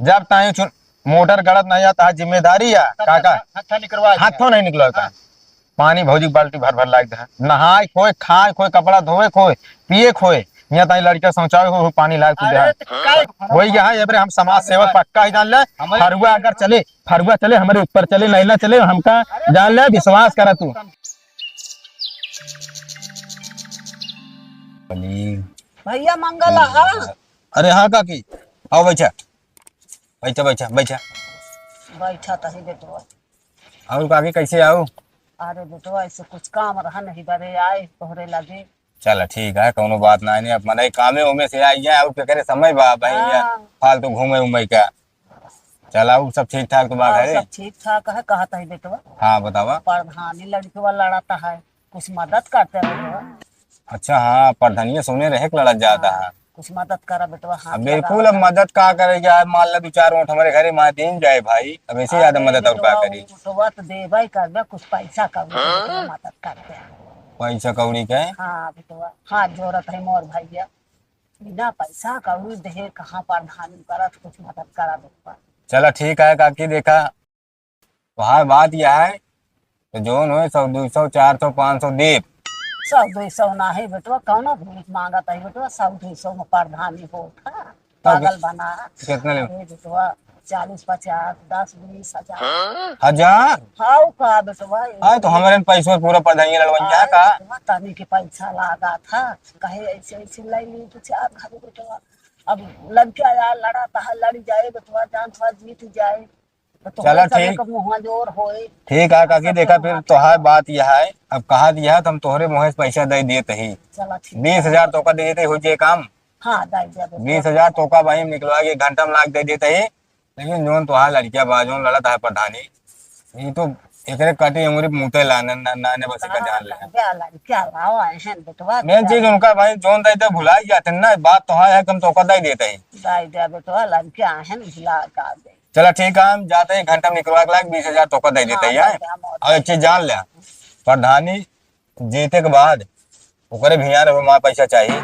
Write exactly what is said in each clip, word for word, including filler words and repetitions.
जब ताई चुन-, मोटर गड़त नहीं आता है, जिम्मेदारी है, काका। हत्था निकलवा दे। हत्थो नहीं निकलो का। हाँ। पानी भौजी बाल्टी भर भर लाग दे। नहाए खोए, खाए खोए, कपड़ा धोए खोए, पिए खोए, यहाँ ताई लड़का सोचावे हो, पानी लाग तू अरे दे। तो काहे होई गया है, एबरे हम समाज सेवक पक्का ही जान ले। हमारे फरुआ अगर चले, फरुआ चले, हमारे ऊपर चले, नहीं ना चले, हमका जान ले, विश्वास करा तू। भैया मंगल, हाँ? अरे हाँ काकी, आओ बैठा, बैठा, बैठा, बैठा। बैठा तही बेटवा। और काकी कैसे आओ? अरे बेटवा, ऐसे कुछ काम रहा नहीं बरे आए तोहरे लगे। चला ठीक है, कौनो बात ना है, अब मनई कामे उमे से आई है, और के करे समय बा भैया, हाँ। फालतू घूमे उमे का। चला, उ सब ठीक ठाक तो बा हाँ, घरे? सब ठीक ठाक है, कहत है बेटवा। हाँ, बतावा। प्रधानी लड़कवा लड़ता है, कुछ मदद करते बेटवा। अच्छा, हाँ, प्रधानिया सुने रहे के लड़त जाता हाँ, है। कुछ मदद करा बेटवा, हाथ अब बिल्कुल, लगावा। अब मदद का करे यार, मान ला दो चार ओंठ हमारे घरे मार दिन जाए भाई, अब ऐसे ज्यादा अरे मदद और का बेटवा, करी? उठवा तो देबे करबे, कुछ पैसा कौड़ी के बेटवा मदद करते हैं। पैसा कौड़ी के? हाँ बेटवा, हाथ जोड़त है मोर भैया। बिना पैसा कौड़ी देहे कहाँ प्रधानी करत, कुछ मदद करा बेटवा। चला ठीक है काकी, देखा, वहाँ बात यह है, तो जौन होए, सौ, दो सौ, चार सौ, पाँच सौ देब। सौ, दो सौ ना है बेटवा, कौनो भीख मांगत है बेटवा, सौ, दो सौ में प्रधानी होत है, तब पागल बना। कितना लेब? अरे बेटवा, चालीस, पचास, दस, बीस हजार। हजार? हाँ, का बेटवा, अरे, तो हमारे पैसों पूरा प्रधानी लड़वैया अरे का? बेटवा, तनी के पैसा लागा था, कहे ऐसे, ऐसे ले ली दो चार घर बेटवा। अब लड़का यार लड़ा तहा लड़ जाए बेटवा, जान थोड़ा जीत जाए, तो चला तोहरे सबे ठीक। के मुँह जोर होए। ठीक है काकी, देखा फिर तोहार बात यह है, अब कहा दिया है तो हम तोहरे मुँह से पैसा दे देते ही। चला ठीक है। बीस हजार तोका दे देते ही, हो जाए काम। हाँ, दे दिया बेटवा। बीस हजार तोका भाई हम निकलवा के एक घंटा में लाके दे देते ही, लेकिन जौन तोहार लड़किया बा, जौन लड़त है प्रधानी, ये तो एकरे काटी अंगुरी मुते ला, न, न, न, न बस का जान ले। लड़किया लाओ आए हैं बेटवा, main चीज उनका भाई जौन दे दे भुला जाते हैं ना, बात तो है कि हम तोका दे देते हैं। दे दिया बेटवा, लड़किया आए हैं, भुला का दे। चला ठीक है, हम जाते हैं, घंटा में निकलवा के लाग बीस हजार तोका दे देते हाँ, हैं। दे दिया, हम और एक चीज जान ले, प्रधानी जीते के बाद ओकरे भियान में हमार पैसा चाहिए।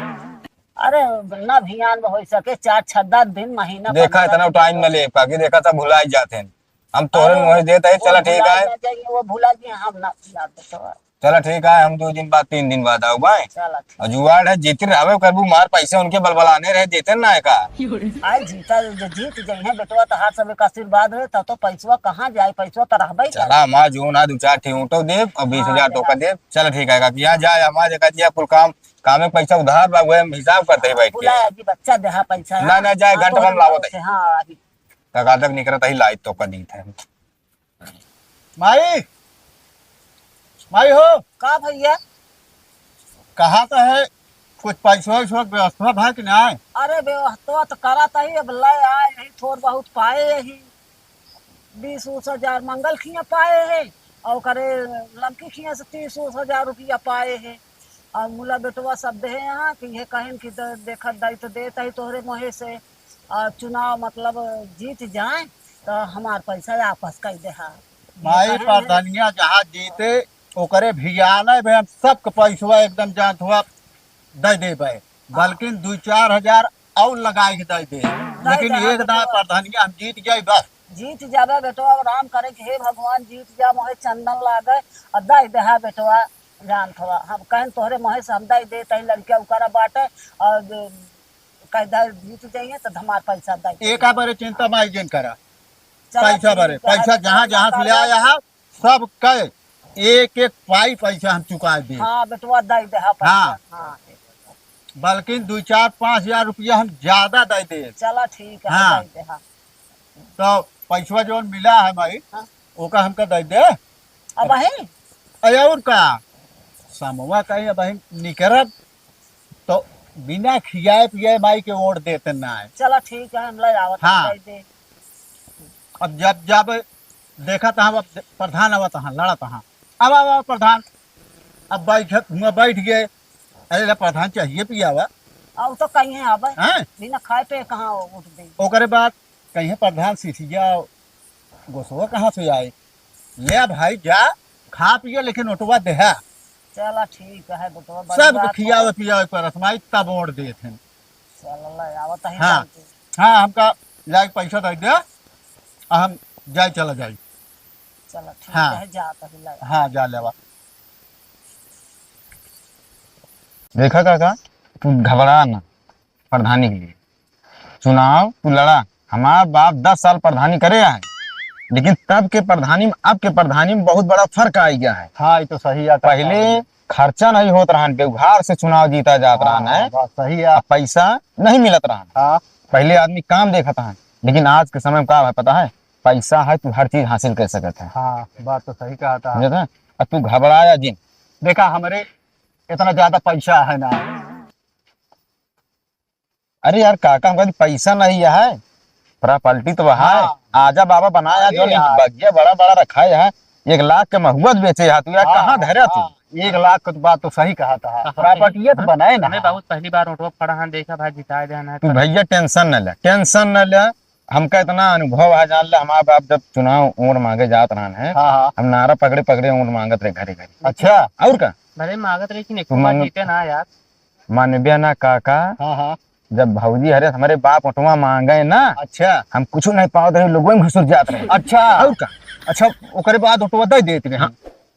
अरे, ना भियान में हो सके, चार छह दस दिन, महीना, देखा, पंद्रह इतना दिन time ना ले, काकी, देखा, सब भुला ही जाते हैं। हम तोहरे अरे, मुँह देते हैं, वो चला ठीक भुला है। ना जाइए, वो भुला दिए, हम ना भुला दे तो। चला ठीक है, हम दो दिन बाद, तीन दिन बाद आओ भाई। चला ठीक। और जुआड़ है, जीते रहबे करबू, मार पैसे उनके बलबलाने रहे, देते ना है का? आज जीता, जो जीत जाइए बेटवा, तो हाथ सब एक आशीर्वाद रहे, तब तो पैसवा कहाँ जाए, पैसवा तो रहबे ही करे। चला, माँ जो ना दो चार ठे ऊँटो देब और बीस हजार हाँ, तोका देब। चला ठीक है, काकी, यहाँ जाए, हमारे का दिया कुल काम कामे के पैसा उधार बा, उहे हम हिसाब करते ही बैठ के। बुलाया जी, बच्चा देहा पैसा। ना, ना, जाए, हाँ, घंटा तोहरे में लावत है। हाँ, अभी। तक आदक निकरत ही लाइत तो कर दीत है। माई, माई हो। का भैया? कहा तो है, कुछ पैसवा वैसवा के व्यवस्था भा कि नाय? अरे, व्यवस्था तो करत ही, अब ले आए ही, थोड़ बहुत पाए ही। बीस उस हजार मंगल खिया पाए है, और करे लमकी खिया से तीस उस हजार रुपया पाए है। और मुला बेटवा सब देहे यहाँ कि ये कहन कि दे-, देखत दाई तो देत ही तोहरे मोहे से, और चुनाव मतलब जीत जाए तो हमार पैसा वापस कर देहा। ये माई कहन है। प्रधानिया जहाँ जीते ओकरे भियाने में हम सबके पैसवा एकदम जानत हुआ दे देबे, हाँ। बल्कि दू चार हजार और लगाए के दे दे, दे लेकिन दे, हाँ, एक दाए बेटवा। प्रधानिया हम जीत जाई बस। जीत जाबे बेटवा, अब राम करे कि हे भगवान जीत जा, मोहे चंदन लागे और दे देहा बेटवा, जान थोड़ा हम कहन तोहरे मोहे से हम दे दे, तही लड़किया उकरा बाटे और जो कह दे जीत जाइए तो हमार पैसा दे दे। एका बारे चिंता माई जिन करा। चला पैसा ठीक बारे, है, पैसा जहाँ, जहाँ से ले आया है, सब के एक एक पाई पैसा हम चुका दे। हाँ, बेटवा, दे दे, हाँ, पैसा। हाँ। हाँ। बल्कि दो चार पाँच हजार रुपया हम ज्यादा दे दे। चला, ठीक है, हाँ। दे दे, हाँ। तो पैसवा जौन मिला है माई, हाँ। ओका हमका दे दे। अब है? अरे और का? समवा कहीं अब हम निकरब, तो बिना खियाए पियाए माई के ओढ़ देते ना है। चला, ठीक है, हम ले आवत हाँ। दे दे। अब जब, जब देखा था, अब प्रधान आवत हाँ, लड़त हाँ। अब, अब, अब प्रधान, अब बैठ, हुआ बैठ गए। अरे ले, प्रधान चाहिए पियावा। अब तो कहीं है, अब हैं? बिना खाए पे कहाँ उठ दे। ओकरे बाद कहीं प्रधान सिसिया गोसवा कहाँ से आए? ले भाई, जा, खा पिए, लेकिन ओटवा देहा। चला, ठीक है, बेटवा, बड़ी सबके बात खियावे है। पियावे पर असमाई तब ओढ़ देत हैं। चला, ले आवत है हाँ, जल्दी। हाँ, हमका जाए पैसा दे दे, आ हम जाए चला जाए। चलो ठीक हाँ। है, जा तभी लगा। हाँ, जा लेवा। देखा काका, तू घबरा ना प्रधानी के लिए। चुनाव तू लड़ा, हमार बाप दस साल प्रधानी करे है, लेकिन तब के प्रधानी में अब के प्रधानी में बहुत बड़ा फर्क आ गया है। हाँ, ये तो सही है। पहले खर्चा नहीं होत रहन, व्यवहार से चुनाव जीता जात हाँ, रहन है। बात सही है। अब पैसा नहीं मिलत रहन। हाँ। पहले आदमी काम देखत रहन, लेकिन आज के समय में का है पता है, पैसा है तू हर चीज हासिल कर सकत है। हाँ, बात तो सही कहा था। समझत है? अब तू घबराया जिन। देखा हमरे इतना ज्यादा पैसा है ना। अरे यार काका, हमका तो पैसा नहीं है, प्रॉपर्टी तो वह है। हाँ। आजा बाबा बनाया अरे जो नहीं, यार। बगिया बड़ा बड़ा रखा है, एक लाख के महुआ बेचे है तू यार, हाँ, कहाँ धरा तू? हाँ, एक लाख के तो बात तो सही कहा था। हाँ, प्रॉपर्टी तो हाँ, बनाए ना। हमें बहुत पहली बार ओटवा पड़ा है, देखा भाई जिताए देना है तू तो। भैया टेंशन न ले, टेंशन न ले, हमका इतना अनुभव है, जान ले, हमार बाप जब चुनाव वोट मांगे जात रहन है, हाँ, हाँ। हम नारा पकड़े पकड़े वोट मांगत रहे घरे घरे। अच्छा। और का? भले मांगत रहे कि नहीं, तू मांग- जीते ना यार। मानव्या ना काका। हाँ, हाँ। जब भौजी हरे हमरे बाप ओटवा मांगे ना, अच्छा। हम कुछ नहीं पावत रहे, लोगों में घुसुर जात रहे। अच्छा। और का? अच्छा, ओकरे बाद ओटवा दे देत रहे। हाँ।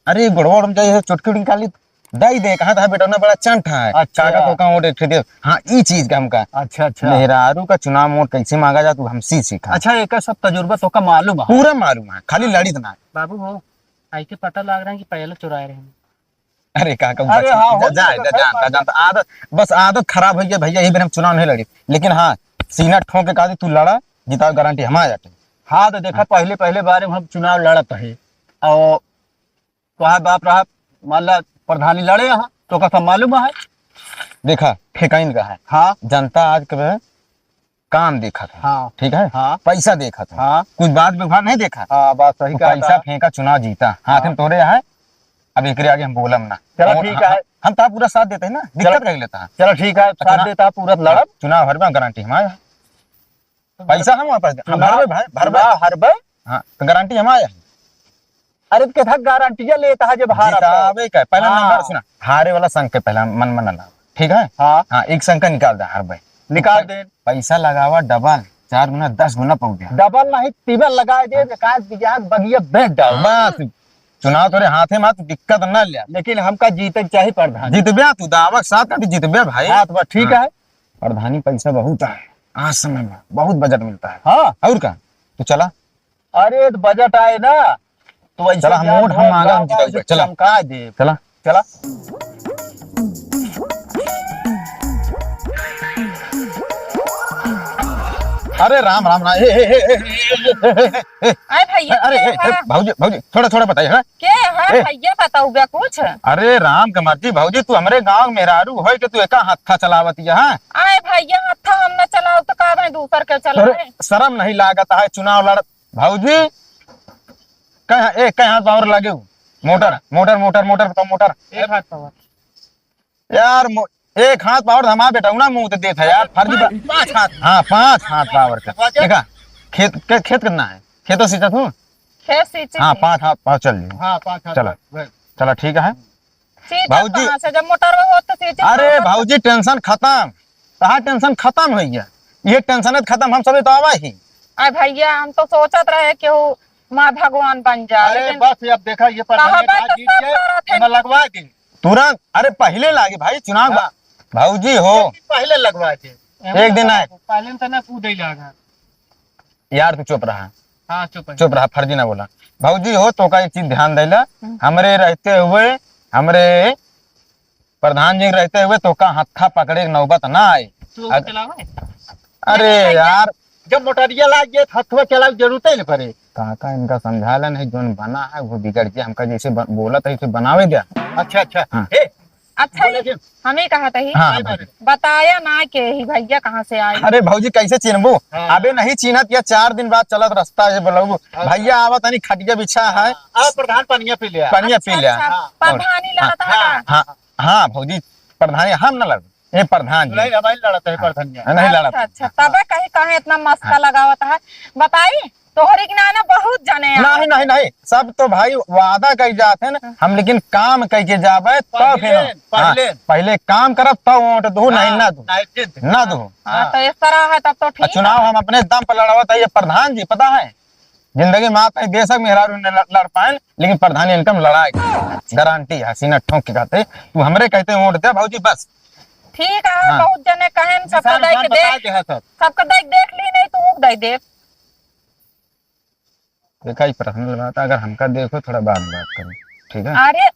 अरे गोड़वा में जाए चोटकी उटकी काली दे दे, कहा था बेटा ना बड़ा चंट है। अच्छा। काका तो का वोट एक ठे दे। हाँ, ई चीज का हमका। अच्छा, अच्छा। मेहरारू का चुनाव वोट कैसे मांगा जा तू हमसे सीखा। अच्छा, एक सब तजुर्बा तो का मालूम है। पूरा मालूम है, खाली लड़ित ना। बाबू हो, आई के पता लग रहा है कि पहले चुराए रहे। अरे काका, अरे बच्ची, हाँ, जा, हो जा, जाएगा, जा, तो खैर जानता, बात जानता, आदत, बस आदत खराब हो गया भैया, यही बेर हम चुनाव नहीं लड़ी। लेकिन हाँ, सीना ठोक के कहा दी, "तू लड़ा, जितावे गारंटी हमार जाटे।" हाँ, तो देखा, हाँ। पहले, पहले बारे में हम चुनाव लड़त है और तोहार बाप रहा, मान ला, प्रधानी लड़े यहाँ, तो का सब मालूम है? देखा, ठेकाइन का है। हाँ। जनता आज के काम देखत है। हाँ। ठीक है? हाँ। पैसा देखत है। हाँ। कुछ बात व्यवहार नहीं देखा। हाँ, बात सही तू कहा पैसा था। फेंका, चुनाव जीता। हाथ हाँ। में तोरे है, अब एकरे आगे हम बोलम ना। चलो, और ठीक हम, है। हम तो पूरा साथ देते हैं ना, दिक्कत चलो। कर लेता है। चलो, ठीक है, साथ चुनाव देता है, पूरा लड़ब। चुनाव हरबा, गारंटी हमारा है। पैसा हम वापस दे, हम चुनाव, भरबे भाई, भरबे। चुनाव हरबे। हाँ, तो गारंटी हमारा है। अरे, तो केथा गारंटिया लेता है जब हार आता है। जितावे का, पहला हाँ। नंबर सुना, हारे वाला संग के पहला मन में ना लाओ, ठीक है? हाँ। हाँ, एक संग का निकाल दे, हार भाई। निकाल पै-, दे। पैसा लगावा डबल, चार गुना, दस गुना पहुंच गया। डबल नहीं, तिबल लगा दे, हाँ। काट दिया, बगिया बेच डाल। बस, चुनाव तोरे हाथे में, तू दिक्कत ना ले। लेकिन हमका जीते के चाही प्रधान। जितबे तू, दावा के साथ अभी जितबे भाई। हाँ, तो बस ठीक हाँ। है। प्रधानी पैसा बहुत है, आज समय में बहुत बजट मिलता है। हाँ। और का? तू चला। अरे, तो बजट आए ना, तो वैसे चला, हम जान वोट हम जाए, मांगा, हम गाँव जिताऊ गाँव से भाई, चला। चमका दे। चला। चला। अरे राम, राम, राम, ए, ए, ए, ए, ए, ए, ए, ए, अरे भैया, अरे, के ए, ए, है? भौजी, भौजी, थोड़ा, थोड़ा बताइए, हाँ? के है ए। भैया, बताऊ बे कुछ? अरे राम के मर्जी, भौजी, तू हमरे गाँव के मेहरारू होय के तू एका हत्था चलावत हिया, हाँ? अरे भैया, हत्था हम न चलाऊ तो का भाई दूसर के चलावे? शरम नहीं लागत है चुनाव लड़त? भौजी, कह, ए, कह हाथ पावर लागे हो? मोटर, मोटर, मोटर, मोटर, बताओ मोटर। एक हाथ पावर। यार, मो-, एक हाथ पावर हमार बेटौना मुँह तो देत है यार, फर्जी बा-, पाँच हाथ। हाँ, पाँच हाथ पावर के। देखा, खेत, के, खेत कितना है? खेतों सींचत हूँ? खेत सींचे हाँ, थे। पाँच हाथ पावर चल जी। हाँ, पाँच हाथ चला। पावर। चला, ठीक है। सींचत भौजी। कहाँ से? जब मोटरवा होत तो सींचे अरे कहाँ से? भौजी, टेंशन खत्म। तहार टेंशन खत्म हो गया। ये टेंशन खत्म, हम सभी तो आवा ही। अरे भैया, हम तो सोचत रहे कि वो माँ भगवान बन जाए, अरे लेकिन बस, ये अब देखा, ये कहाँ प्रधान बात का तो जीत सब गए, करत है। एमे लगवा दे। तुरंत, अरे पहले लागे भाई चुनाव बा-, हाँ। भौजी हो। एक दिन पहले लगवा दे। एक दिन आए। पहले से ना कूदे लागा। यार तू चुप रहा। हाँ, चुप है। चुप रहा, फर्जी ना बोला। भौजी हो, तो का एक चीज ध्यान देला, हम्म। हमरे रहते हुए, हमरे प्रधान जी रहते हुए तो का हत्था पकड़े के नौबत ना आए। तू अग-, चलावे? अरे नहीं, नहीं, यार। जब मोटरिया लाग गए, हथवा चलावे के जरूरत ही नहीं पड़े। काका इनका समझा लेन है, जोन बना है वो बिगड़ गया, हमका जैसे ब-, बोला था, इसे बनावे दिया। अच्छा, अच्छा। हाँ। ए, अच्छा, बोले जी। हम ही कहा था ही। हाँ, हाँ, भौजी। बताया ना के ही भैया कहाँ से आए? अरे भौजी, कैसे चिन्हबू? हाँ। अबे नहीं चिन्हत, या चार दिन बाद चलत रास्ता है, बोलबू, हाँ। भैया आवा तनी, खटिया बिछा है। हाँ, पनिया पी लिया। पनिया पी अच्छा, लिया। अच्छा, हाँ। प्रधानी लड़त है हाँ, का? हाँ, हाँ, भौजी, प्रधानी हम न लड़, ए प्रधान जी। नहीं, हमारी लड़त है हाँ, प्रधानिया। नहीं लड़त। अच्छा, अच्छा, तबे कहीं, कहीं इतना मस्का हाँ। लगावत है। बताई, तोहरी के ना, ना बहुत जने आ। नहीं, नहीं, नहीं, सब तो भाई वादा कइ जात हैं ना, हाँ। हम लेकिन काम कइ के जाबे तब पहिले, फिर, हाँ, पहिले। पहिले काम करब तब वोट दू, नहीं हाँ, ना दू, नहीं, जिद। ना दू। हाँ, हाँ। तो इस तरह है तब तो आ ठीक चुनाव है। हम अपने दम पर लड़ावत है, ये प्रधान जी पता है, जिंदगी में आप कहीं बेशक मेहरारू ने लड़, लड़ पाए, लेकिन प्रधान इनकम लड़ाए गारंटी है, सीना ठोंक के कहते, तू हमरे कहते वोट दे भौजी बस। ठीक है, हाँ। बहुत जने कहें, सबको निशान दे उशान के बता देख, दे, हाँ, सब। सबको दे के देख ली, नहीं तो ऊक दे दे। देखा, ये पर्सनल बात है, अगर हमका देखो, थोड़ा बाद में बात करो, ठीक है? अरे,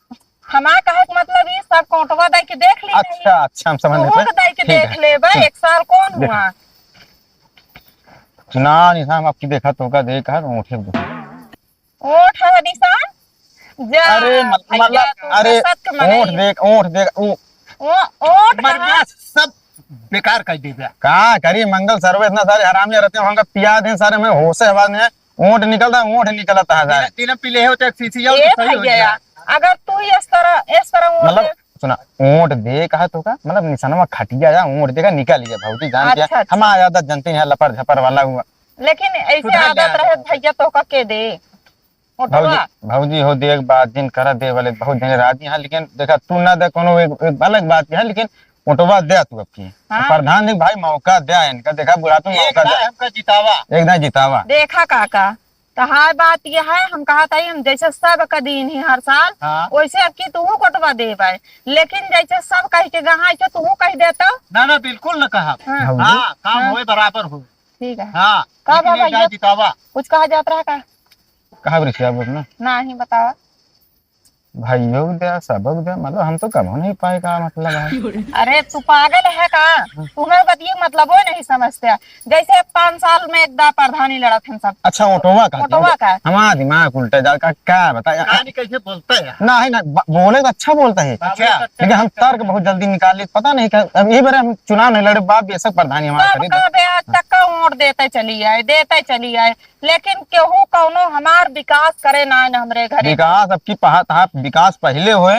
हमार कहे के मतलब, ये सब कोटवा दे के देख ली, अच्छा, नहीं। अच्छा, हम समझ तू गए। ऊक दे के ठीक देख है, ले, भाई, ठीक। एक साल कौन देखो। हुआ? चुनाव निशान आपकी देखा तो का देखा, तो उठे दो। ओठ है निशान? जा अरे, मत-, भैया, मतलब, तू अरे, फसत के मनई। ओठ देख, ओठ देख, ओ। ओ, ओठ मर कहाँ? गया, सब बेकार कर दे दिया। का करी मंगल सर्वे, इतना सारे हरामी रहते हैं, वहाँ का पिया दें सारे, मैं होश है आवाज में, ओठ निकलता है, ओठ निकलता है सारे। तीन, तीन पीले होते, एक शीशी आओ ए तो सही हो भैया, जाए। अगर तू इस तरह, इस तरह ओठ मतलब, दे सुना, ओठ दे कहा तो का, मतलब, निशानवा खटिया जा, ओठ देखा निकल गया, भौजी जान के, अच्छा, अच्छा। हमारा आदत जानते हैं, लपर झपर वाला हुआ। लेकिन ऐसे सुधर आदत जाए। रहे भैया, तो का के दे? ओटवा? भौजी, भौजी हो, देख बात जिन करा दे वाले बहुत जने राजी हैं, लेकिन देखा तू ना दे कोनो एक, एक अलग बात है, लेकिन ओटवा दे तू अब की। हाँ। प्रधान जी भाई मौका दे इनका, देखा बुढ़ा तू एक मौका दाए दे। हमका जितावा। एक दाए जितावा। देखा काका, तो हाय बात ये है, हम कहा था हम जैसे सब का दीन ही हर साल, हाँ। वैसे अब की तू कोटवा दे भाई, लेकिन जैसे सब कह के गहा ऐसे तू कह देता। ना, ना, बिल्कुल न कहा। हाँ। भौजी। हाँ, काम हाँ। होए बराबर हो। ठीक है। हाँ, का लेकिन बाबा एक दाए ये जितावा। कुछ कहा जात रहा का? कहा बरिस क्या बोलना? नाही बतावा। भाइयों के दे, सबक दे, मतलब हम तो कबो नहीं पाए का मतलब है। अरे तू पागल है का? तुम्हें बतिये मतलब वो नहीं समझते। जैसे पाँच साल में एक दा प्रधानी लड़त हैं सब। अच्छा, ओटवा का? ओटवा का? हमारा दिमाग उल्टा जा का, का बताया? कहानी कैसे बोलता है? ना है ना, ब-, बोले तो अच्छा बोलता है। अच्छा। लेकिन हम तर्क बहुत जल्दी निकाल लेते, पता नहीं क्या, अब ये बार हम चुनाव नहीं लड़े, बाप बेशक प्रधानी हमारा सब खरीद। का बे आज तक का वोट देते चली आए, देते चली आए। लेकिन केहू कौनो हमार विकास करे ना, न हमरे घरे। विकास अब की पहा-, तहा विकास पहिले होए,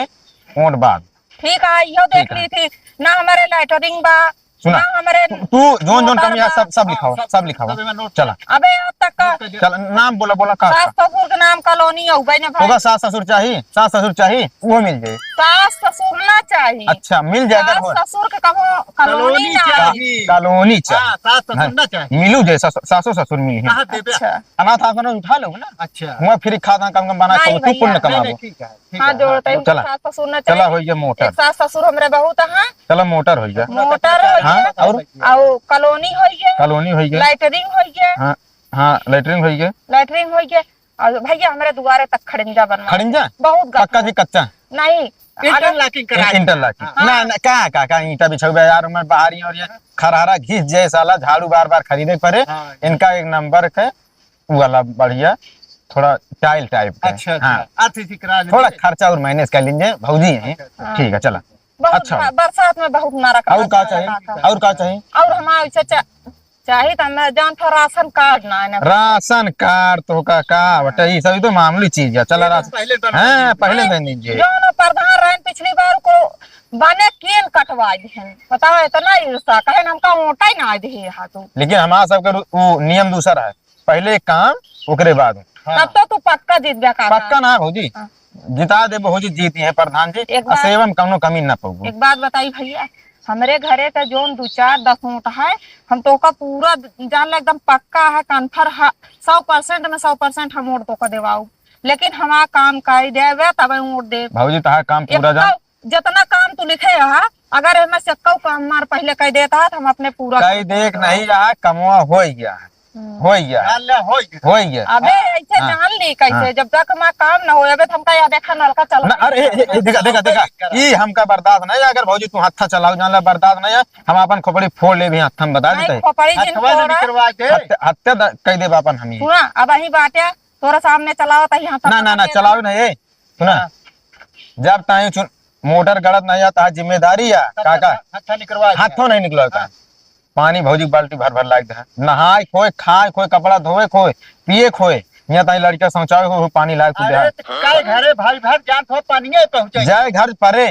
वोट बाद। ठीक है, इहो देख ठीक है। ली थी, ना हमारे लैटरिन बा, सुना, ना हमारे तू, तू जोन जोन मोटर कमी है, बा। सब, सब लिखावा, हाँ, सब, सब लिखावा। सब एमे नोट चला। अबे, आज तक का नोट कर दे। चला, नाम बोला, बोला, का, सास का? ससुर के नाम कॉलोनी है, उबे ने भाई। होगा सास ससुर चाही, सास ससुर चाही, वो मिल जाए। सास ससुर ना चाही। अच्छा, मिल जाए, सास देखो। ससुर के कहो कॉलोनी कॉलोनी ना चाही। चाही। कॉलोनी चाही। हाँ, सास ससुर हाँ, ना चाही। मिलू जाए, सास, सासो ससुर मिली हैं। कहाँ देबे? अच्छा। अनाथ आश्रम में उठा लो ना। अच्छा। हुआ फ्री खात हैं, कम कम बना नहीं खाओ, तू भैया। पुण्य नहीं, कमाबो। नहीं, ठीक है, ठीक हाँ, है। जोड़ते हैं, चला। सास ससुर ना चला, चाहिए। होइए मोटर। एक सास ससुर हमरे बहुत हैं। चला, मोटर होइए। मोटर होइए। हाँ, और? और कॉलोनी होइए। कॉलोनी होइए। लैटरिन होइए। हाँ, हाँ, लैटरिन होइए। लैटरिन होइए। और भैया, हमरे दुआरे तक खड़ंजा बनवा। खड़ंजा? बहुत गंदा। पक्का जी, कच्चा? नहीं। इंटरलॉकिंग करा इंटरलॉकिंग। हाँ। ना, ना, का, का, का ईंटा बिछाऊ बे यार, मैं बाहर ही और ये खरहरा घिस जाए साला, झाड़ू बार बार खरीदे के पड़े। हाँ। इनका एक नंबर के उ वाला बढ़िया, थोड़ा टाइल टाइप के। अच्छा, अच्छा। हाँ। आर्टिफिशियल करा थोड़ा लेंगे। खर्चा और मैनेज कर लेंगे, भौजी हैं। अच्छा, अच्छा। हाँ। ठीक है, चला। बहुत अच्छा। ब-, बरसात में बहुत नरक और का रहता है चाहिए? काका। और का चाहिए? और हमारे चाचा चाही तो हमें जान था राशन कार्ड ना है ना। राशन कार्ड तो का, का बटे, ये सब तो मामूली चीज है। चला ये तो राशन। पहले बना हाँ, दीजिए। पहले नहीं, बन दीजिए। जो ना प्रधान रहे पिछली बार को बने केन कटवा दिहन। बताओ, इतना ईर्षा, कहे हमका वोटा ही ना दे हाथों। लेकिन हमारा सबके रु-, वो नियम दूसरा है, पहले काम, ओकरे बाद। हाँ। तब तो तू पक्का जीत गया काका। पक्का ना भौजी, हाँ। जिता दे भौजी, जीत है प्रधान जी, एक आ बात, सेवा में कौनो कमी ना पाऊ। एक बात बताई भैया, हमरे घरे का जोन दो चार दस वोट है, हम तो का पूरा जान ला एकदम पक्का है, कन्फर्म है, सौ परसेंट में सौ परसेंट हम वोट तो का देवाऊ, लेकिन हमारा काम कर देवे तब वोट दे। भौजी तहार काम पूरा जान। जितना काम तू लिखे है, अगर एमे से कऊ काम हमार पहले कर देता है तो हम अपने पूरा कई देख नहीं रहा, कमवा हो गया। हम्म। होई गया। जान ले, होई गया। होई गया। अबे, ऐसे हाँ। जान ली कैसे? हाँ। जब तक हमारा काम ना होए, अबे तो हमका यहाँ देखा नलका चला। ना, अरे, ए, ए, ए, देखा, देखा, देखा। ई हमका बर्दाश्त नहीं है, अगर भौजी तू हत्था चलाओ, जान ले बर्दाश्त नहीं है, हम अपन खोपड़ी फोड़ ले भी हत्था में बता देते हैं। खोपड़ी जिन हथवा ना फोड़ा। निकरवा दे। हत्या, हत्या द-, कह देबा अपन हम ही। सुना, अब अही बाटे, तोरा सामने चलाओ तो यहाँ ना, ना, ना, चलाओ ना, ए, सुना। हाँ। जब ताई चुन-, मोटर गड़त नहीं आता है, जिम्मेदारी है, तब काका। तक हत्था निकरवा दे। हत्थो नहीं निकलता। हाँ। पानी भौजी बाल्टी भर भर लाग दे। नहाए खोए, खाए खोए, कपड़ा धोए खोए, पिए खोए, यहाँ ताई लड़का शौचालय हो, हो पानी लाग तू अरे, दे। त काहे घरे भाई भर जान थो पानिये पहुँचे। जाए घर परे,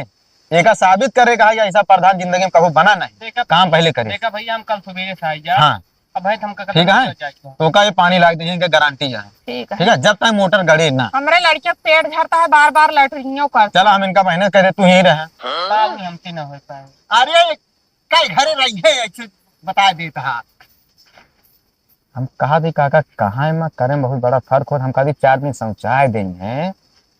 एका साबित करे कहा कि ऐसा प्रधान जिंदगी में कभू बना नहीं। देखा, काम पहले करे। देखा भैया, हम कल सुबेरे से आई जा। हाँ। भाई, हमका ठीक है? जाए के। तो का ये पानी लाग दीजिए, इनका गारंटी है। ठीक है। ठीक है, जब तक मोटर गड़े ना। हमरे लड़के का पेट झरता है, बार बार लैट्रिनियो करता। चला, हम इनका महीने करे, तू ही रहे। बाबू, हमसे ना हो पाए। अरे, कई घरे रही है, ऐसे बता देता है। हम कहा दी काका, कहाँ है, मैं करे में बहुत बड़ा फर्क हो। हम कहा दी चार दिन शौचालय देंगे,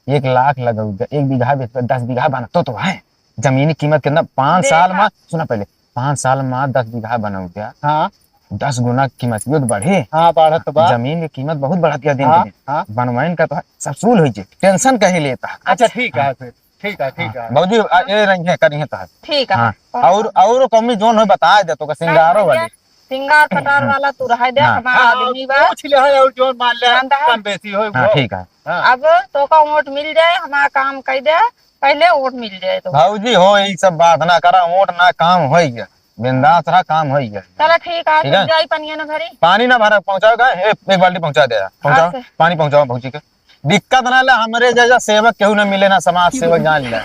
एक लाख लगौगे, एक बीघा बेच, दस बीघा बनतो तो है। जमीनी कीमत कितना? पाँच साल देखा। में, सुना पहले, पाँच साल में दस बीघा बनौगे, हाँ। दस गुना कीमत यो तो बढ़े। हाँ, बढ़त बा। जमीन की कीमत बहुत बढ़त गया दिन हाँ, पे दिन। हाँ। बनवाइन का तो है, सब सूल होई जे, टेंशन कहीं लेता है। अच्छा, ठीक है फिर, ठीक है, ठीक है। भौजी, आ, ये रही है, करी है तो है। ठीक है। हाँ। और, और कमी जोन हो बता दे तो का, सिंगारो वाली। सिंगार पटार वाला तू रहे दे, हाँ। हमारा हाँ, आदमी बा। पूछ ले है, और जोन मान ले, मान ले। कम बेसी होई हाँ, वो। ठीक है। हाँ। अब तो का वोट मिल जाए, हमारा काम कह दे, पहले वोट मिल जाए तो। भौजी हो, ये सब बात ना करा, वोट ना, काम होई गया, बिंदास रहा, काम होई गया। चला ठीक है, ठीक है? जाई पनिया ना भरी। पानी ना भरा, पहुँचाओ का? ए, एक बाल्टी पहुँचा दे, पहुँचाओ, अच्छा। पानी पहुँचाओ भौजी के। दिक्कत ना ला, हमरे जैसा सेवक केहू ना मिले ना, समाज सेवक जान ले।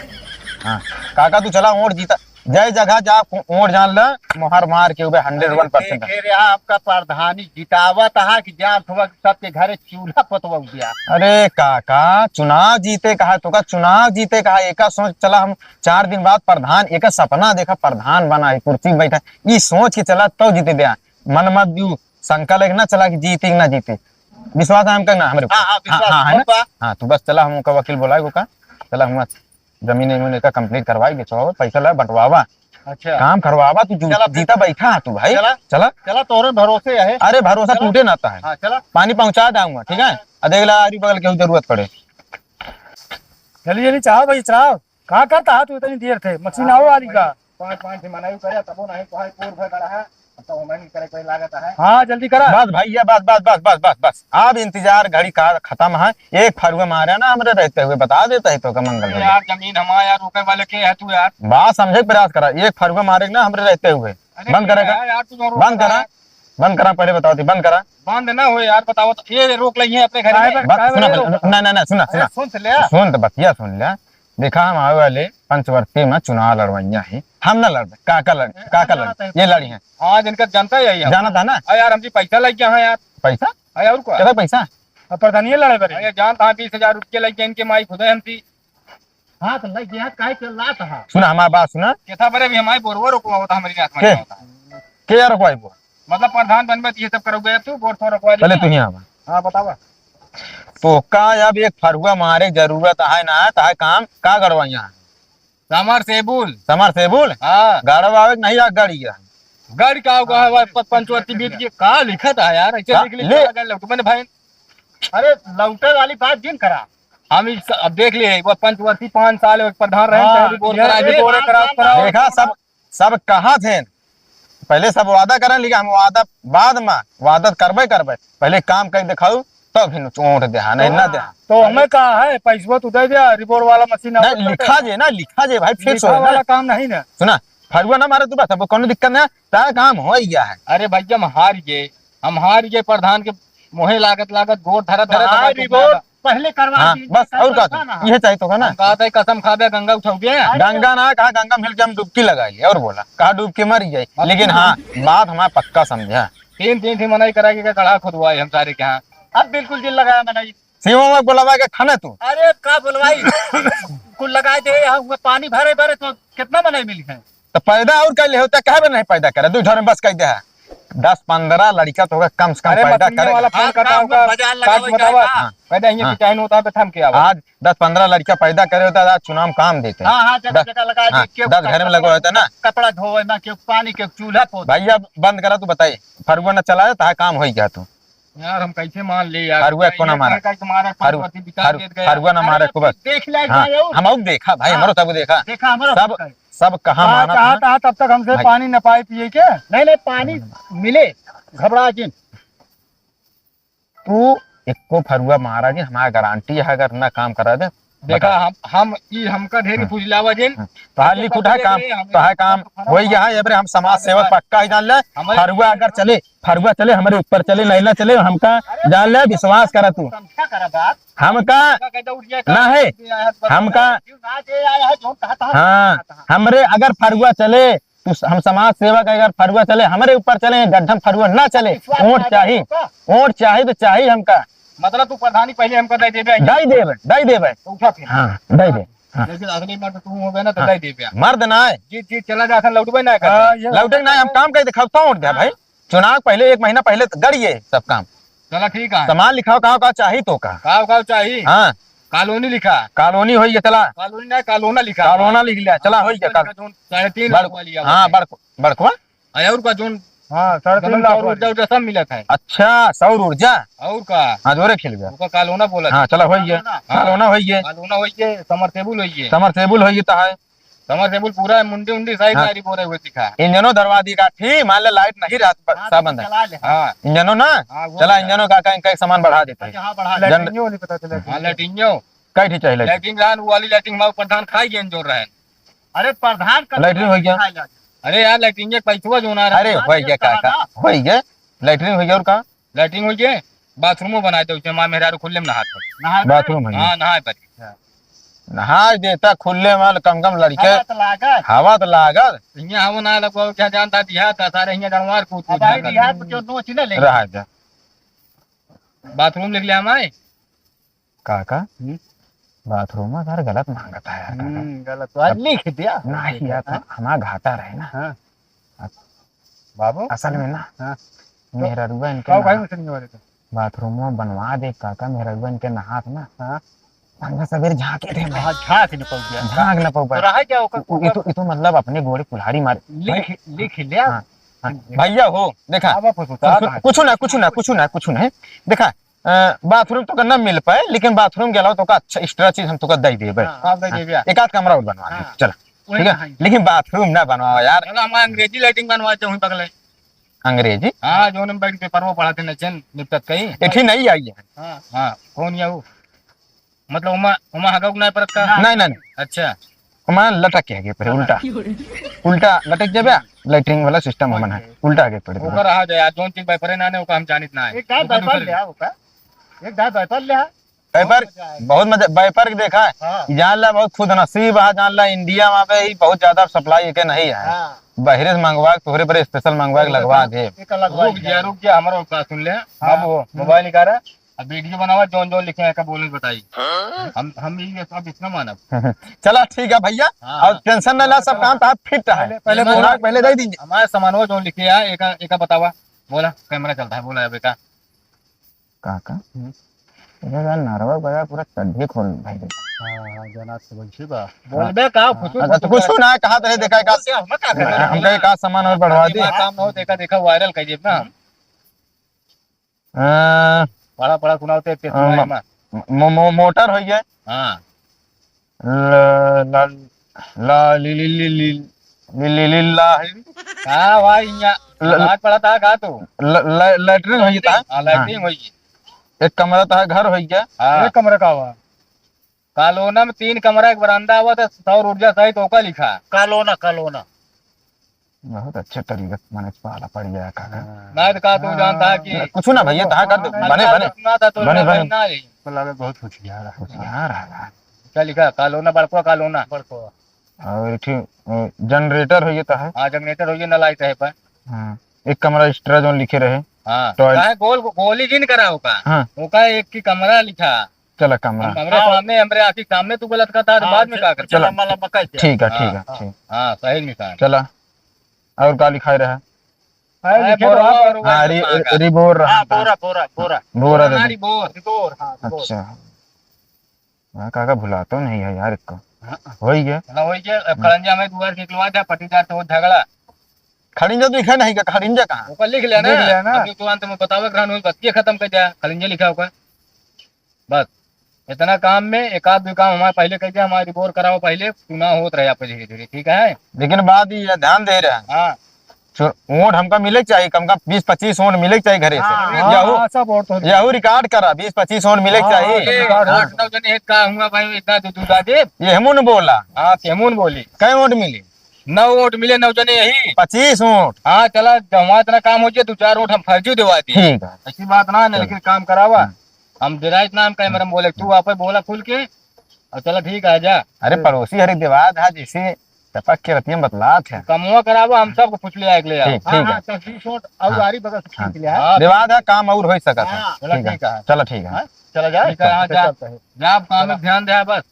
हाँ, काका तू चला वोट जीता, जय जगह जा, वोट जान ले, मोहर मार के उबे हंड्रेड वन परसेंट। देखे रे, आपका प्रधानी जितावत हा कि जान थोड़ा सबके घरे चूल्हा पतवा गया। अरे काका, चुनाव जीते कहा, तो का चुनाव जीते कहा, एका सोच चला हम चार दिन बाद प्रधान, एका सपना देखा प्रधान बना है, कुर्सी पे बैठा, ई सोच के चला तो जीते दे। मन मत दू, शंका लेके ना चला कि जीते कि ना जीते। विश्वास है हमका ना, हमरे ऊपर। हाँ, हाँ, विश्वास हाँ, है ना? हमका। हाँ, तू बस चला, हम उनका वकील बोलाए, ओका। चला, हम जमीन, जमीन एका complete करवाए, बेचवावा, पैसा ला, बंटवावा। अच्छा। काम करवावा, तू जू-, चला फिर। जीता बैठा है तू भाई। चला। चला। चला, तोहरे भरोसे है। अरे, भरोसा चला। टूटे ना है। हाँ, चला। पानी पहुँचा दाऊंगा, ठीक है? हाँ। आ देख ला, आरी बगल के जरूरत पड़े। जल्दी, जल्दी चढ़ाओ भाई, चढ़ाओ। का करता है तू इतनी देर थे? मशीन आओ वाली का। पाँच, पाँच से मनाई करे, तबो नहीं, तो है, पूर भर गड़ा है। अब तो हमें नहीं करे, कोई लागत है। हाँ, जल्दी करा। बस भैया, बस, बस। अब इंतजार घड़ी का खत्म है। एक फरुआ मारे ना हमरे रहते हुए, बता देता है तो का मंगल ए भैया। यार, जमीन हमार यार, रोके वाले के है तू यार? बात समझे के प्रयास करा, एक फरुआ मारे ना हमरे रहते हुए। अरे बंद करेगा? यार, यार, तू तो रोक बंद करा, यार। बंद करा, पहले बताओ थी, बंद करा। बंद ना हो यार, बताओ तो। ये रोक लेंगे अपने घर काहे में। बंद, काहे सुना बंद पहले, रोक? ना, ना, ना, सुना, अरे सुना। सुन तो ले। सुन तो बतिया सुन ले। देखा, हम आवे वाले पंचवर्ती में चुनाव लड़वइया है, हम ना लड़बे, काका लड़, काका लड़, ये लड़ी हैं। हाँ, जिनका जनता यही है। जानत है ना? अरे यार, हम जी पैसा लग गया है यार। पैसा? अरे और क्या? कितना पैसा? अब प्रधानिये लड़े बरे। अरे जानता है, बीस हजार रुपये लग गए इनके माई खुदे हमसी। हाँ, तो लग गया, काहे के लात है? सुना, हमार बात सुना। कितना बरे भी हमारे बोरवा रोकवा होता, हमारी जात में के? क्या होता है? के यार रोकवाई बोल? मतलब प्रधान बनबे तो ये सब करोगे तू, बोर तो रोकवा पहले दिया। तू ही आवा। हाँ, बतावा। तो का अब एक फरुआ मारे जरूरत है ना, तो है काम का गड़वाइया है? समरसेबुल। समरसेबुल? हाँ। गाड़वा आवे कि नहीं आ गाड़ी है? गाड़ी का होगा, हाँ, हमारे प-, पंचवर्ती बीत गए। का लिखत है यार? ऐसे का? लिख लिख ले। के लगा लो। तो मैंने भाई, अरे लौटे वाली बात जिन करा। हम इस, अब देख लिए, वो पंचवर्ती पाँच साल एक प्रधान रहे, हाँ, तहरी बोर ये, करा ये दे। बोरे करा, करा। देखा, सब, सब कहा थे, पहले सब वादा करें, लेकिन हम वादा बाद में, वादा करबे करबे, पहले काम कर दिखाऊ, तब फिर वोट दे, हाँ, नहीं ना दे। तो हमें कहा है, पैसवा तू दे दे, रिबोर वाला मशीन नहीं, लिखा जे ना, लिखा जे भाई, फिक्स हो ना। वाला काम नहीं ना। सुना, फरुआ ना मारे तू बस, अब कोनो दिक्कत ना, तारा काम हो ही गया है। अरे भैया, हम हार गए, हम हार गए, प्रधान के मोहे लागत लागत गोर धरत धरत हाँ, हमारे रिबोर टुकड़ा। पहले करवा हाँ, दी, बस, और का ना। यह चाहिए तो का ना? हम कहा था, कसम खा दे, गंगा उठाओगे? अरे गंगा ना, कहा गंगा में हिल के हम डुबकी लगाई, और बोला, कहा डूब के मर जाए। अब लेकिन तू हाँ, बात हमारा पक्का समझा। तीन, तीन थी मनाई करा के गढ़ा खुदवाए हम सारे के यहाँ। अब बिल्कुल दिल लगाया मनाई। सीमा में बोलावा के खाना तू। अरे का बोलवाई? कुल लगा दे, यहाँ हुआ पानी भरे भरे तो कितना मनाई मिली है? तो पैदा और कर ले होता, कहे बे नहीं पैदा करे, दू घर में बस कर दे है। दस पन्द्रह लड़का तो होगा कम से कम अरे पैदा मशीन करे। वाला फोन आज करता काम होगा, बाजार लगा काट हुआ बतावा। है। हाँ। पैदा यहाँ हाँ। की टाइम होता है, थम के आवा। आज दस पन्द्रह लड़का पैदा करे होता, आज चुनाव में काम देते। हाँ, हाँ, जगह दस, जगह लगा हाँ, दी, केहू दस घर में कपड़ा लगवा होता ना। कपड़ा धोवे ना, केहू पानी, केहू चूल्हा पोते। भैया बंद करा, तू बताइए, फरुआ न चलाए, तो काम हो गया तू। यार, हम कैसे मान ले यार? फरुआ कोना मारा? कैसे मारा? फरु-, फरुआ की दुकान फरु-, देत गया। फरुआ ना अरे, मारे, खूब। देख ले, हाँ, जाए हो। हम अउर देखा भाई, हाँ। हमरो सब देखा। देखा, हमरो सब, सब कहा कहा, मानत कहा, है। कहा, तब तक हमसे भाई। पानी न पाए पिए के। नहीं, नहीं, पानी मिले, घबरा जिन। तू एको फरुआ मारा जिन, हमारा गारंटी है, अगर ना काम करा दे, देखा, बता। हम, हम, ई हमका ढेर हाँ। फुसलावा जिन। हाँ। तोहार लिख उठा काम, तोहार काम वही है, ये बरे हम समाज सेवक पक्का ही जान ले। हमारे फरुआ अगर चले, फरुआ चले, हमरे ऊपर चले, नहीं ना चले, हमका जान ले, विश्वास करा तू। समझा करा बात। हमका ना है, हमका, ना दे आया है, जोन कहा था, हाँ, कहा था। हमरे अगर फरुआ चले, तू स-, हम समाज सेवक है, अगर फरुआ चले, हमरे ऊपर चले, गड्ढम फरुआ ना चले। विश्वास वोट ना चाही, जाए तो का? वोट चाही तो चाही हमका। मतलब तू प्रधानी पहले हमका दे देबे? दे देबे, दे देबे। तो उठा फिर। हाँ, दे दे। हाँ। लेकिन अगली बार तो तू हो गया ना, तो हाँ। दे देबे। मर्द ना है। जीत, जीत चला जा, लौटबे ना कर। हाँ, ये लौटे ना, हम काम कर दिखाओ, तो वोट दे भाई। चुनाव पहले, एक महीना पहले तो गड़िए सब काम। चला ठीक है। सामान लिखाओ, का, का चाही तो का? का, का चाही? हाँ। कॉलोनी लिखा। कॉलोनी होई गया, चला। कॉलोनी ना, कॉलोना लिखा। कॉलोना लिख लिया, चला, हाँ, होई गया, कॉल-, जोन साढ़े तीन बड़-, लाख वाली आवत हाँ, है। बड़-, बड़कवा। आ, और का जोन हाँ, साढ़े तीन जमीन लाख सौर वाली। ऊर्जा, ऊर्जा सब मिलत है। अच्छा, सौर ऊर्जा। और का? हाँ, जोरे खेल गया। ओका कॉलोना बोला हाँ, था। चला, होई गया। कॉलोना। हाँ। कॉलोना होई गया। कॉलोना होई गया, समरसेबुल होई गया। समरसेबुल होई गया तो है। समरसेबुल पूरा मुंडी उंडी साइड हाँ। लारी बोरे हुए दिखा। इंजनो दरवा दी काठी, मान ले लाइट नहीं रहत ब-, हाँ, सब तो बंद है। चला ले। हाँ। इंजनो ना? हाँ, वो चला, भी इंजनो का, का, का सामान बढ़ा देते हैं। अच्छा, हाँ, बढ़ा जन- ले। लैट्रिन नहीं पता चला। हाँ, लैट्रिन यो। कई ठी चाहिए लैट्रिन? लैट्रिन रहन, वो वाली लैट्रिन हमारे प्रधान खाई गए जोर रहन। अरे, प्रधान का लैट्रिन हो गया। खाई ला। अरे यार, लैट्रिन के पैसवा जो ना रहा। अरे, हो गया, का, का? हो गया। लैट्रिन हो गया और का? लैट्रिन हो गया, बाथरूमो बना दे, उसे माँ मेहरारू खुले में नहात है। नहाए बाथरूम है। हाँ, नहाए पर। नहाए देता खुले में, कम कम लड़के। हवा तो लागल। हवा तो लागल। यहाँ हवा ना लगवाओ, क्या जानता दिया था, सारे यहाँ जानवर कूद कूद अब आई जाता। दिया तो क्यों नोच न ले। रहा जा। बाथरूम लिख लिया हमारे। काका, हम्म। बाथरूम में यार गलत मांगता है यार, काका। हम्म, गलत तो आज अब लिख दिया। नहीं यार, हाँ? हमारा घाटा रहे ना। हाँ। अब बाबू? असल में ना, हाँ। मेहररुआ इनके का भाई नहा-, मुसलिम वाले तो? बाथरूम में बनवा दे काका, मेहररुआ इनके नहात ना। हाँ। संगा सबेर झांके थे मैं। हाँ, झांक न पाऊ गया। झांक न पाऊ तो गया। रहा क्या ओकर उ-, उ-, ये तो, ये तो मतलब अपने गोड़े कुल्हाड़ी मारे। लिख, लिख लिया। हाँ, हाँ। भैया हो, देखा। अब आप कुछ, कुछ ना, कुछ ना, कुछ ना, कुछ ना है। देखा, अ, बाथरूम तोका न मिल पाए, लेकिन बाथरूम के अलावा तोका अच्छा extra चीज हम तोका दे देबे। हाँ, आप दे देबे। एक आध कमरा और बनवा दे, हाँ। चला। वही ठीक है? कहानी। लेकिन बाथरूम ना बनवावा यार। चलो, हम अंग्रेजी लैट्रिन बनवा दे, वहीं बगले। अंग्रेजी? हाँ, जो हम बैठ के पढ़ो पढ़ाते न चैन निपटत कहीं। एठी नहीं आई है। हाँ, हाँ, कौन या वो? मतलब, ओमा, ओमा हगौक ना परत का? नहीं, नहीं, नहीं। अच्छा। ओमा लटक के आगे पड़े, उल्टा। उल्टा लटक जाबे, लैट्रिन वाला सिस्टम हमन है। उल्टा आगे पड़े। ओकर रहा जाए, जौन चीज वाइपरे ना ने, ओका हम जानित ना है। एक दांत ओकर वाइपर दूसरे ले आ, ओका। एक दांत वाइपर ले आ। वाइपर, बहुत मजा आएगा। बहुत मजा, वाइपर के देखा है। हाँ। जान ला बहुत खुद नसीब है, जान ला इंडिया में बे ही बहुत ज्यादा सप्लाई के नहीं है। हाँ। बहरे से मंगवा के, तोहरे पर स्पेशल मंगवा के लगवा दे। एक लगवा रुक जा, रुक जा, हमारा बात सुन ले। हाँ। अब वो मोबाइल निकाला। अब वीडियो बनावा, जौन जौन लिखे हैं, का बोले बताई। हाँ? हम, हम ये सब इतना मानब। चला ठीक है भैया, हाँ। और टेंशन ना ला, सब काम तो आप फिट है। पहले, पहले बोला, पहले दे दीजिए। हमारे सामानवा जौन लिखे है, एका, एका बतावा। बोला, कैमरा चलता है, बोला अब एका। का, का? हम्म। ये यार नरवा गया पूरा चड्ढी खोल भाई रे। हाँ, हाँ, जना से बोल छी बा। बोलबे का, हाँ। कुछ अच्छा, तो कुछ ना कहा तो है, देखा का? बोल दे, हम का करबे? हमका एक आध सामान और बढ़वा दी। काम ना हो, देखा, देखा, वायरल कर देब ना। हाँ। पढ़ा, पढ़ा, सुनाओ ते, ते अ, सुनाओ म-, एमा। म-, मो-, मोटर होइ गए। हाँ। ल-, ल-, ल-, लि-, लि-, लि-, लि-, लि-, लि-, लि-, ला-, का भाई, यहाँ ल-, ल-, नमाज पढ़त हा का तू? ल-, ल-, लैट्रिन होइ गए ता? हाँ, लैट्रिन हाँ। होइ गए। एक कमरा ता घर होइ गए। हाँ। एक कमरा का हुआ? कॉलोना में तीन कमरा, एक बरामदा हुआ था, सौर ऊर्जा सहित ओका लिखा। कॉलोना, कॉलोना। बहुत अच्छे तरीके से मैंने पाला पड़ गया काका। हाँ। ना तो का तू जानता है कि ना, कुछ ना भैया, तहाँ कर दो। हाँ, बने, बने। ना था तो बने, ना बने। ना ही। तो लगे बहुत होशियार है। होशियार है यार। क्या लिखा? कॉलोना, बड़कुआ कॉलोना। बड़कुआ। और एक ठे, अ, जनरेटर होइ गए तो है। हाँ, जनरेटर होइ गए, ना लाइट है पर। हाँ, एक कमरा एक्स्ट्रा जोन लिखे रहे। हाँ, टॉयलेट। काहे गोल, गोली जिन करा ओका। हाँ। ओका एक की कमरा लिखा। चला कमरा। हम, हमरे हाँ। सामने, हमरे आँखी के सामने तू गलत कहता है, तो हाँ, बाद में चल, का करता? चला। लंबा लंबा कह दिया। ठीक है, हाँ, ठीक है, हाँ, ठीक। हाँ, सही निशान। चला। और का लिखाए रहा? अरे, अरे, लिखे तो बोरा, आप। बोरा, हाँ, बोरा, रि-, बोरा। रिबोर रहा हाँ, था। बोरा, बोरा, बोरा। बोरा बोरा दे ना, दे। रिबोर। रिबोर, हाँ, रिबोर। अच्छा। हाँ, काका भुलातो नहीं है यार इसको। हाँ। होई गया। चला, होई गया। अब हम्म। खड़ंजा में दुआर निकलवा दे, पट्टीदार तो झगड़ा। खड़िंजा तो लिखा नहीं का, खड़िंजा कहाँ? ओकर लिख लेना। लिख लेना। अभी तो अंत में बतावे के रहन, बतिये खत्म कर दिया, खड़िंजा लिखा ओकर। बस, इतना काम में एक आध दो काम हमारे पहले कर दिया, हमारे रिपोर्ट कराओ पहले, चुनाव होत रहे आप धीरे धीरे, ठीक है? लेकिन बात ये ध्यान दे रहे हैं। हाँ। चु-, वोट हमका मिले के चाहिए, कम का बीस पच्चीस वोट मिले के चाहिए घरे से। हाँ, यहू, हाँ, सब वोट तो यहू रिकॉर्ड करा, बीस पच्चीस वोट मिले के हाँ, चाहिए। हाँ, ये रिकॉर्ड हाँ। आठ नौ जने एक का हुआ भाई, इतना दू, दू का दे। ये हमू ने बोला। हाँ, केमू ने बोली। कै वोट मिले? नौ वोट मिले, नौ जने यही। पच्चीस वोट। हाँ, चला, जब हमारा इतना काम हो जाए, दो चार वोट हम फर्जी देवा दिए। ठीक है। ऐसी बात ना है, चलो। लेकिन काम करावा। हम्म। हम डेराइत ना, हम कैमरा में बोले, तू आप बोला खुल के, और चला ठीक है, आजा। अरे, पड़ोसी हर एक देवाद है, जैसे टपक के रतिया में बतलात है। कमवा करावा, हम सबको पूछ लिया एक ले आओ। ठीक, हाँ, ठीक हाँ, है। तस्वीर शॉट और हाँ। आरी बगल से हाँ। खींच लिया है। हाँ। विवाद है, काम और हो सकत है। हाँ। चलो, ठीक है। ठीक है। चलो, ठीक है। हाँ? चलो, जाए। ठीक है, हाँ, जा। चलता है। जा, आप काम में चलो। ध्यान दे बस।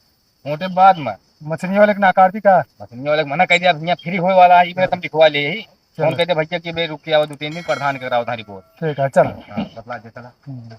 मोटे बाद में। मछली वाले के नकार दी का? मछली वाले के मना कर दिया, अब यहाँ फ्री होए वाला है, ये मेरे तुम लिखवा ले यही। चलो। फोन कर दे भैया कि बे रुक के आओ, दो तीन दिन प्रधान के कराओ था रिपोर्ट। ठीक है, चलो। हाँ, बतला दे, चला। हम्म।